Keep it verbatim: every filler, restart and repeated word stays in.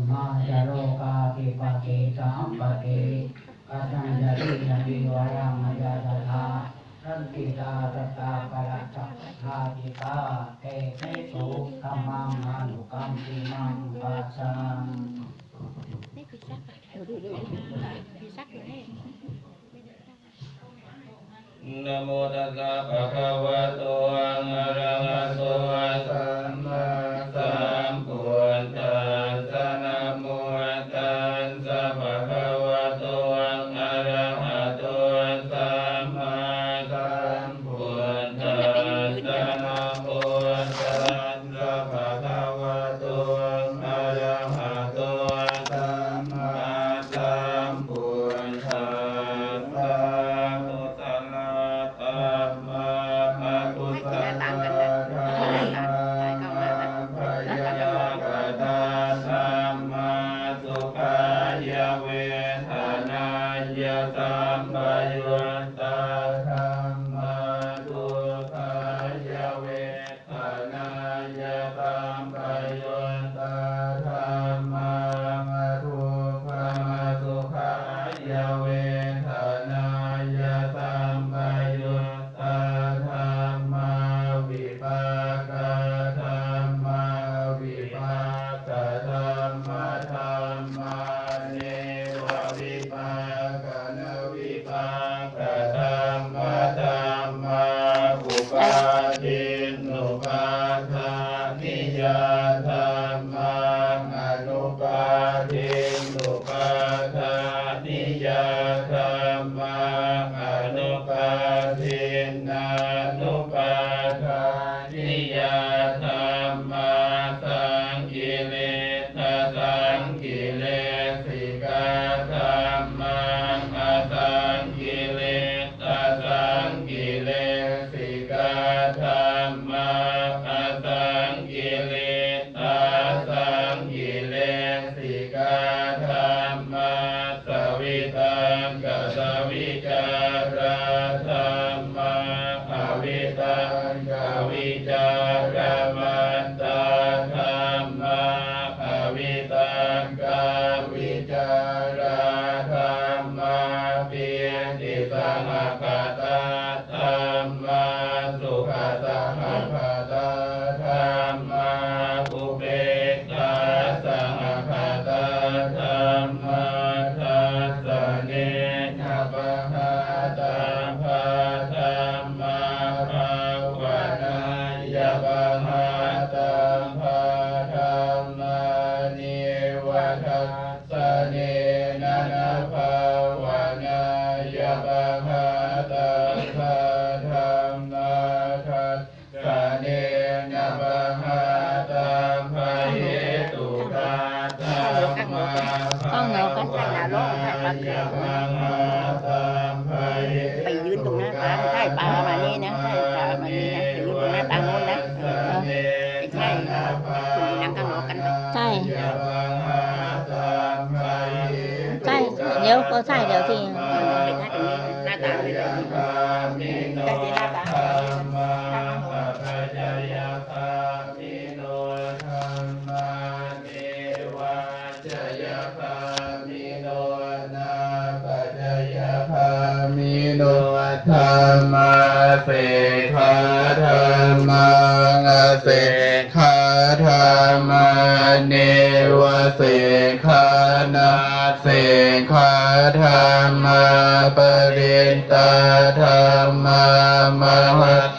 Mā ca rogā vipattisampatti, kasañcati ca nivāraṃ mayā sadā, santi tā tathāgata sabbadassikā, te desu dhammaṃ anukampimaṃ pajaṃ. Namo tassa bhagavato arahato sammāsambuddhassa. Namo tassa bhagavato arahato sammāsambuddhassa. Namo tassa bhagavato arahato sammāsambuddhassa. Kusalā dhammā, akusalā dhammā, abyākatā dhammā, sukhāya vedanāya sampayuttā dhammā, dukkhāya vedanāya sampayuttā dhammā, adukkhamasukhāya vedanāya sampayuttā dhammā, vipākā dhammā, vipākadhammadhammā, nevavipākanavipākadhammadhammā, upādinnupādāniyā dhammā, anupādinnupādāniyā dhammā, anupādinnānupādāniyā dhammā, saṅkiliṭṭhasaṅkilesikā dhammā, asaṅkiliṭṭhasaṅkilesikā dhammā, asaṅkiliṭṭhāsaṅkilesikā dhammā, savitakkasavicārā dhammā, avitakkavicāramattā dhammā, avitakkāvicārā dhammā, pītisahagatā dhammā, sukhasahagatā dhammā, upekkhāsahagatā dhammā, dassanena pahātabbā dhammā, bhāvanāya pahātabbā dhammā, neva dassanena na bhāvanāya pahātabbā dhammā, dassanena pahātabbahetukā dhammā, bhāvanāya pahātabbahetukā ไปยืนตรงหน้าตา ใช่ ปาประมาณนี้นะ ใช่ ปาประมาณนี้นะ ไปยืนตรงหน้าตาโน้นนะ เออ ใช่ คุณนั่งข้างนอกกันไป ใช่ ใช่ เดี๋ยว ก็ใช่ เดี๋ยวที่ เออ ไปท่าตรงนี้ หน้าตาเลย ใช่ ที่หน้าตา jayagāmino dhammā, nevābhayagāmino nāpajayagāmino dhammā, sekkhā dhammā, asekkhā dhammā, nevasekkhā nāsekkhā dhammā, parittā dhammā, mahat